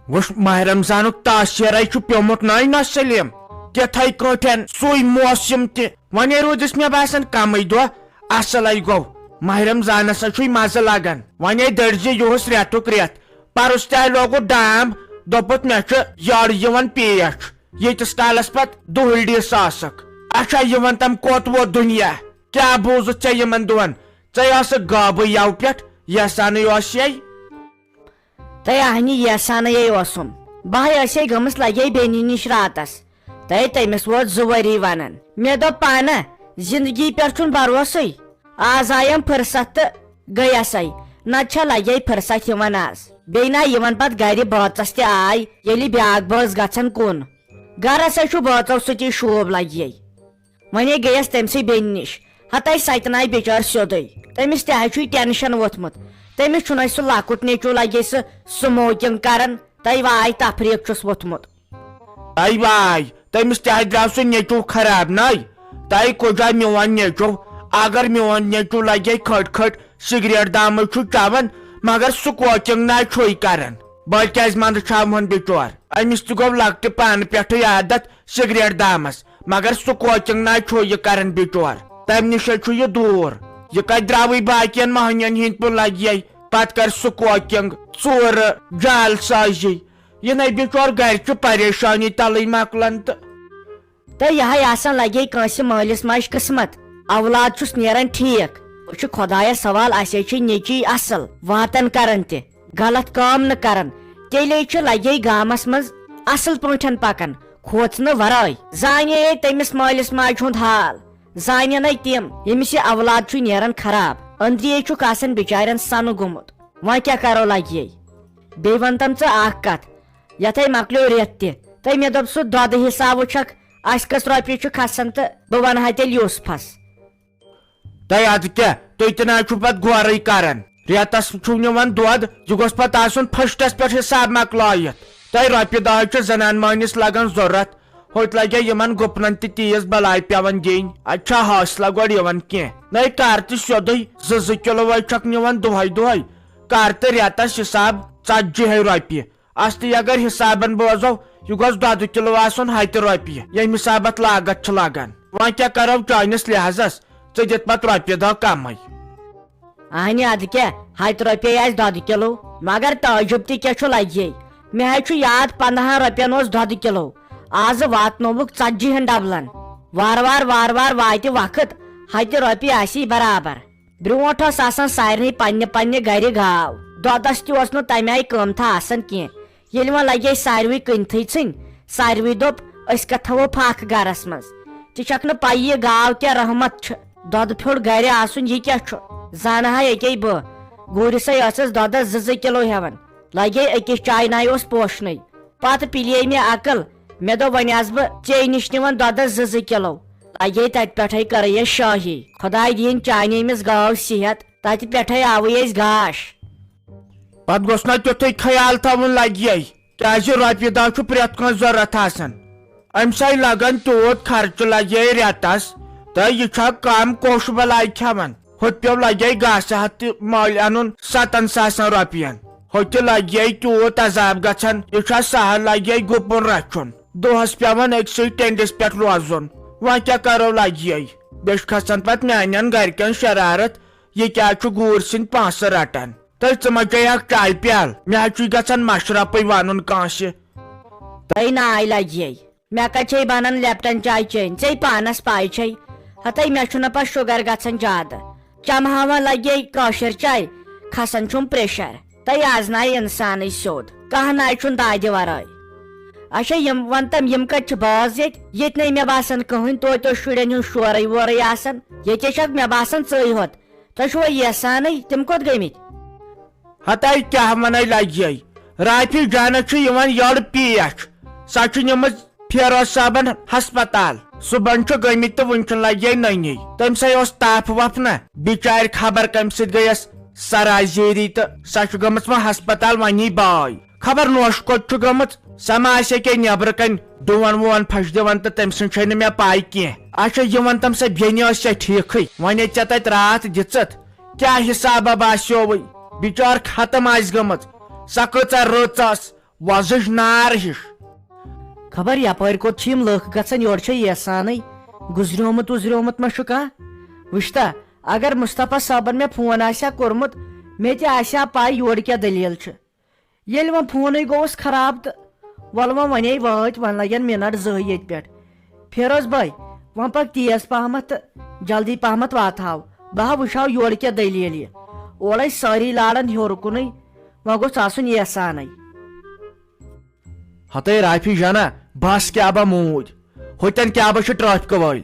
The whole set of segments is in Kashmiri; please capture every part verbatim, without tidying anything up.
وٕچھ، ماہ رمضانُک تاثیرے چھُ پیومُت ناے نہ سلیٖم۔ تِتھے کٲٹھۍ سُے موسم تہِ۔ وۄنۍ روٗدُس مےٚ باسان کمٕے دۄہ، اصلے گوٚو۔ ماہ رمضانس چھُے مزٕ لگان۔ وۄنۍ دٔڑزِ یُہُس رٮ۪تُک رٮ۪تھ۔ پرُس تہِ لوگُت ڈام، دوٚپُت مےٚ چھُ یٔڑ یِوان پیش۔ ییٖتِس کالس پتہٕ دُہٕلۍ ڈیس آسکھ۔ اچھا، یِمن تام کوٚت ووت دُنیا؟ کیٛاہ بوٗزُتھ ژےٚ یِمن دۄہن؟ ژے ٲسکھ غٲبٕے یَوٕ پٮ۪ٹھ، یَسانٕے اوس یے۔ تہٕ اہنہِ یَسانٕے اوسُم۔ بہٕ ہے ٲسے گٔمٕژ لگے بیٚنہِ نِش راتس۔ تہٕ تٔمِس ووت زٕ ؤری ونان۔ مےٚ دوٚپ پانہ، زندگی پٮ۪ٹھ چھُنہٕ بھروسٕے۔ آز آیم فرصت تہٕ گٔیسے۔ نتہٕ چھا لگے فرصت یِوان آز۔ بیٚیہِ نا یِوان پتہٕ گرِ بٲژس تہِ آے، ییٚلہِ بیاکھ بٲژ گژھن کُن۔ گرس ہے چھُ بٲژو سۭتی شوٗب لگے۔ وۄنۍ گٔیس تٔمۍ سٕے بیٚنہِ نِش۔ ہتاے سۄ تہِ ناے بِچٲر سیوٚدُے۔ تٔمِس تہِ ہا چھُے ٹینشن ووٚتھمُت۔ تٔمِس چھُنہٕ سُہ لۄکُٹ نیٚچوٗ لگے سُہ سموکنگ کران۔ تہٕ واے تفریٖق چھُس ووٚتھمُت۔ تہٕ واے، تٔمِس تہِ ہا درٛاو سُہ نیٚچوٗ خراب ناے۔ تہٕ کُجا میون نیٚچوٗ؟ اگر میون نیٚچوٗ لگے کھٔٹ کھٔٹ سگریٹ دامٕے چھُ چٮ۪وان، مگر سموکنگ ناے چھُے کران۔ بہٕ کیازِ منٛدٕ چھاوہن بِچور؟ أمِس تہِ گوٚو لۄکٹہِ پانہٕ پٮ۪ٹھٕے عادت سگریٹ دامس، مگر سموکنگ ناے چھُ یہِ کران بِچور۔ تمہِ نِش چھُ یہِ دوٗر۔ یہِ کتہِ درٛاوٕے باقین مٔہنِین ہٕنٛدۍ پٲٹھۍ لگہِ۔ پتہٕ کرِ سموکنگ، ژوٗرٕ، جعل سازی۔ یہِ نے بِچور گرِ چھُ پریشانی تلٕے مۄکلان تہٕ۔ تہٕ یِہے آسان لگے کٲنٛسہِ مٲلِس ماجہِ قٕسمت۔ اولاد چھُس نیران ٹھیٖک۔ وۄنۍ چھُ خۄدایس سوال، اسے چھِ نیٚچی اصل واتان کران تہِ۔ غلط کٲم نہٕ کران، تیٚلے چھُ لگے گامس منٛز اصل پٲٹھۍ پکان، کھوژنہٕ ورٲے۔ زانے تٔمِس مٲلِس ماجہِ ہُنٛد حال، زانن ہے تِم، ییٚمِس یہِ اولاد چھُ نیران خراب۔ أنٛدری چھُکھ آسان بِچارٮ۪ن سنہٕ گوٚمُت۔ وۄنۍ کیٛاہ کرو لگے؟ بیٚیہِ ون تم ژٕ اکھ کتھ، یتھے مۄکلیو رٮ۪تھ تہِ، تہٕ مےٚ دوٚپ سُہ دۄدٕ حسابہٕ چھکھ، اسہِ کٔژ رۄپیہِ چھُ کھسان تہٕ بہٕ ونہٕ ہا تیٚلہِ یوسفس۔ تہٕ ادٕ کیٛاہ، تُہۍ تہِ نہ حظ چھِو پتہٕ غورٕے کران۔ رٮ۪تس چھُو نِوان دۄد، یہِ گوٚژھ پتہٕ آسُن فٔسٹس پٮ۪ٹھ حساب مۄکلٲیِتھ۔ تۄہہِ رۄپیہِ دہ حظ چھِ زنان مٲنِس لگان ضروٗرت، ہوٚتہِ لگہِ یِمن گُپنن تہِ تیٖژ بلاے پٮ۪وان دِنۍ۔ اتہِ چھا حوصلہ گۄڈٕ یِوان کینٛہہ؟ نَے کر تہِ سیوٚدُے، زٕ زٕ کِلوٗ حظ چھکھ نِوان دۄہے دۄہے۔ کر تہٕ رٮ۪تس حساب ژتجی ہے رۄپیہِ۔ اصلی اگر حسابن بوزو، یہِ گوٚژھ دۄدٕ کِلوٗ آسُن ہتہِ رۄپیہِ، ییٚمہِ حساب اتھ لاگت چھِ لگان۔ وۄنۍ کیٛاہ کرو چٲنِس لحاظس؟ ژٕ دِتھ پتہٕ رۄپیہِ دہ کمٕے۔ اہنہِ ادٕ کیٛاہ، ہتہِ رۄپیہِ آسہِ دۄدٕ کِلوٗ، مگر تعجب تہِ کیٛاہ چھُ لگہِ۔ مےٚ حظ چھُ یاد، پندہن رۄپین اوس دۄدٕ کِلوٗ، آزٕ واتنووُکھ ژتجی ہن ڈبلن۔ وارٕ وارٕ وارٕ وارٕ واتہِ وقت، ہتہِ رۄپیہِ آسی برابر۔ برونٹھ ٲس آسان سارنٕے پننہِ پننہِ گرِ گاو۔ دۄدس تہِ اوس نہٕ تمہِ آیہِ قۭمتھا آسان کینٛہہ۔ ییٚلہِ وۄنۍ لگے ساروٕے کٕنتھٕے ژھٕنۍ، ساروٕے دوٚپ، أسۍ کتھ تھاوو پھکھ گرس منٛز؟ ژےٚ چھکھ نہٕ پَیی یہِ گاو کیٛاہ رحمت چھُ۔ دۄدٕ پھیوٚر گرِ آسُن یہِ کیٛاہ چھُ؟ زانہٕ ہا ییٚکے بہٕ۔ گوٗرِسے ٲسٕس دۄدس زٕ زٕ کِلوٗ ہٮ۪وان۔ لگے أکِس چایہِ نایہِ اوس پوشنٕے۔ پتہٕ پِلیے مےٚ عقل۔ مےٚ دوٚپ، وۄنۍ آسہٕ بہٕ ژے نِش نِوان دۄدس زٕ زٕ کِلوٗ۔ لگے تتہِ پٮ۪ٹھے کٔرٕے اَسہِ شٲہی۔ خۄداے دِیِن چانے أمِس گاو صحت۔ تتہِ پٮ۪ٹھے آوٕے أسۍ گاش۔ پتہٕ گوٚژھ نا تیُتھُے خیال تھاوُن لگے، کیازِ رۄپیہِ دہ چھُ پرٛٮ۪تھ کٲنٛسہِ ضروٗرت آسان۔ أمۍ سٕے لگان تیوٗت خرچہٕ لگے رٮ۪تس، تہٕ یہِ چھا کم کوٚش بلاے کھٮ۪وان؟ ہُتہِ پیوٚو لگے گاسہٕ ہتھ تہِ مٔلۍ انُن ستن ساسن رۄپین۔ ہُتہِ لگے تیوٗت عذاب گژھان، یہِ چھا سہل لگے گُپُن رچھُن؟ دۄہس پٮ۪وان أکسٕے ٹیٚنڈِس پٮ۪ٹھ روزُن۔ وۄنۍ کیٛاہ کرو لگے؟ بیٚیہِ چھُ کھسان پتہٕ میانٮ۪ن گرِکٮ۪ن شرارت، یہِ کیٛازِ چھُ گوٗرۍ سٕنٛدۍ پونٛسہٕ رٹان؟ تہٕ ژٕ ما چیٚیہِ اکھ چایہِ پیالہٕ؟ مےٚ حظ چھُے گژھان مشرفٕے ونُن کٲنٛسہِ۔ تۄہہِ ناے لگہِ۔ مےٚ کتہِ چھے بنان لیپٹن چاے چیٚنۍ؟ ژےٚ پانس پاے چھے۔ ہتے مےٚ چھُنہٕ پتہٕ شُگر گژھان زیادٕ۔ چمہٕ ہاوان لگے کٲشِر چاے، کھسان چھُم پریشر۔ تہٕ آز ناے انسانٕے سیوٚد۔ کانٛہہ ناے چھُنہٕ دادِ ورٲے۔ اچھا، یِم ون تم، یِم کتہِ چھِ باز ییٚتہِ؟ ییٚتہِ نے مےٚ باسان کٕہٕنۍ، توتہِ اوس شُرٮ۪ن ہُنٛد شورے وورے آسان۔ ییٚتے چھکھ مےٚ باسان ژٕے ہوت۔ تُہۍ چھِوا یژھانٕے؟ تِم کوٚت گٔمٕتۍ؟ ہتاے کیٛاہ ونے لگہِ۔ رافی جانس چھُ یِوان یٔڑ پیش۔ سۄ چھِ نِمٕژ فیروز صٲبن ہسپتال۔ صُبحن چھُ گٔمٕتۍ تہٕ وُنہِ چھُنہٕ لگہِ نٔنی۔ تٔمۍ سٕے اوس تپھ وپھ نہ۔ بِچارِ خبر کمہِ سۭتۍ گٔیس سرازیری تہٕ سۄ چھِ گٔمٕژ وۄنۍ ہسپتال، وۄنۍ یی باے۔ خبر نوش کوٚت چھُ گٔمٕژ، سۄ ما آسہِ ییٚکیٛاہ نیٚبرٕ کنۍ ڈوٗن ووٗن پھش دِوان تہٕ تٔمۍ سٕنٛز چھے نہٕ مےٚ پاے کینٛہہ۔ اچھا، یہِ وَن تم، سۄ بیٚنہِ ٲس ژےٚ ٹھیٖکھٕے؟ وۄنۍ ٲسۍ ژےٚ تتہِ راتھ دِژٕتھ، کیٛاہ حسابہ باسیووٕے؟ بِچار ختم آسہِ گٔمٕژ۔ سۄ کۭژاہ رٕژ ٲس، وۄزٕج نار ہِش۔ خبر یپٲرۍ کوٚت چھِ یِم لٕکھ گژھان، یورٕ چھےٚ ییسانٕے۔ گُزریومُت وُزریومُت ما چھُ کانٛہہ؟ وٕچھتا، اگر مصطفیٰ صٲبن مےٚ فون آسہِ ہا کوٚرمُت، مےٚ تہِ آسہِ ہا پَے یورٕ کیٛاہ دٔلیٖل چھِ۔ ییٚلہِ وۄنۍ فونٕے گوٚوُس خراب تہٕ وَلہٕ وۄنۍ وَنے وٲتۍ، وۄنۍ لَگن مِنٹ زٕے ییٚتہِ پٮ۪ٹھ۔ فیروز بھاے، وۄنۍ پَکھ تیز پَہمَتھ تہٕ جلدی پَہمَتھ واتہٕ ہاو۔ بہٕ ہا وٕچھ ہاو یورٕ کیٛاہ دٔلیٖل یہِ۔ اورَے سٲری لاران ہیوٚر کُنُے، وۄنۍ گوٚژھ آسُن ییسانٕے۔ ہتے رافی جانا، بس کیٛاہ با موٗدۍ۔ ہوٚتٮ۪ن کیٛاہ با چھِ ٹریفکہٕ وٲلۍ۔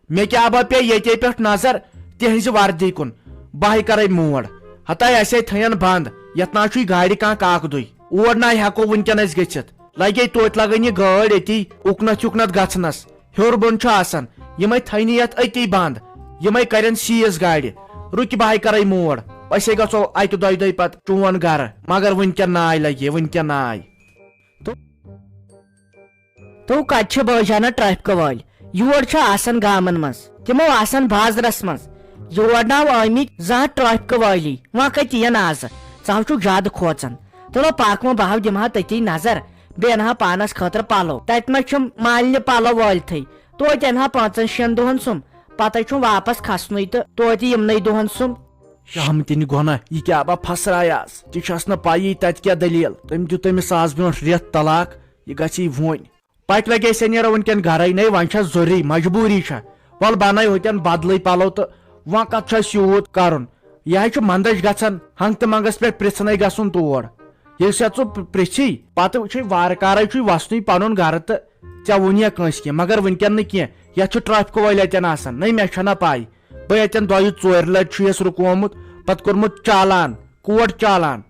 مےٚ کیٛاہ با پیٚیہِ ییٚتے پٮ۪ٹھ نظر تِہنٛزِ وردی کُن۔ بہٕ ہاے کرے موڑ۔ ہتے اسے تھٲین بنٛد۔ یتھ نہ چھُے گاڑِ کانٛہہ کاکدُے۔ اور نہ ہٮ۪کو وٕنکیٚن أسۍ گٔژھِتھ۔ لگے توتہِ لگن یہِ گٲڑۍ أتی اُکنتھ یُکنتھ گژھنس۔ ہیوٚر بۄن چھُ آسان۔ یِمے تھٲینی یتھ أتی بنٛد۔ یِمے کرن سیٖز گاڑِ۔ رُکہِ بہٕ ہاے کرے موڑ۔ أسے گژھو اکہِ دۄیہِ دۄہہِ پتہٕ چون گرٕ۔ مگر وٕنکیٚن ناے لگہِ، وٕنکیٚن ناے۔ تو کتہِ چھِ بٲجانہ ٹریفکہٕ وٲلۍ؟ یور چھِ آسان گامن منٛز، تِمو آسان بازرس منٛز۔ یور نہ آمٕتۍ زانٛہہ ٹریفکہٕ وٲلی، وۄنۍ کتہِ یِن آزٕ؟ ژٕ ہا چھُکھ زیادٕ کھوژان۔ تُلو پکھ وۄنۍ، بہٕ ہاو دِمہٕ ہا تٔتی نظر، بیٚیہِ انہٕ ہا پانس خٲطرٕ پلو۔ تتہِ ما چھِم مالنہِ پلو وٲلتھٕے؟ توتہِ انہٕ ہا پانٛژن شٮ۪ن دۄہن سُم، پتہٕ چھُم واپس کھسنُے تہٕ توتہِ یِمنٕے دۄہن سُم۔ شہمتِنہِ گۄناہ، یہِ کیٛاہ با پھسرایاس؟ تہِ چھس نہٕ پَیی تَتہِ کیٛاہ دٔلیٖل۔ تٔمۍ دیُت تٔمِس آز برونٛٹھ رٮ۪تھ طلاق، یہِ گژھِ یی وۄنۍ۔ پَکہِ لگے ژےٚ نیرو وٕنکٮ۪ن گرے، نے وۄنۍ چھےٚ ضروٗری، مجبوٗری چھےٚ۔ وَلہٕ بَنٲے ہوٚتٮ۪ن بدلٕے پَلو تہٕ وۄنۍ کَتھ چھُ اَسہِ یوٗت کَرُن؟ یہِ حظ چھُ منٛدَچھ گژھان، ہنٛگ تہٕ منٛگَس پٮ۪ٹھ پرٛژھنَے گژھُن تور۔ ییٚلہِ سا ژٕ پرٛژھی، پَتہٕ چھُے وارٕ کارَے چھُے وَسنُے پَنُن گرٕ تہٕ ژےٚ ووٚن یا کٲنٛسہِ کینٛہہ، مگر وٕنکٮ۪ن نہٕ کینٛہہ۔ یَتھ چھُ ٹریفکہٕ وٲلۍ اَتٮ۪ن آسان، نَے مےٚ چھَنہ پَے۔ بہٕ اَتٮ۪ن دۄیہِ ژورِ لَٹہِ چھُ یَس رُکومُت، پَتہٕ کوٚرمُت چالان، کوٹ چالان۔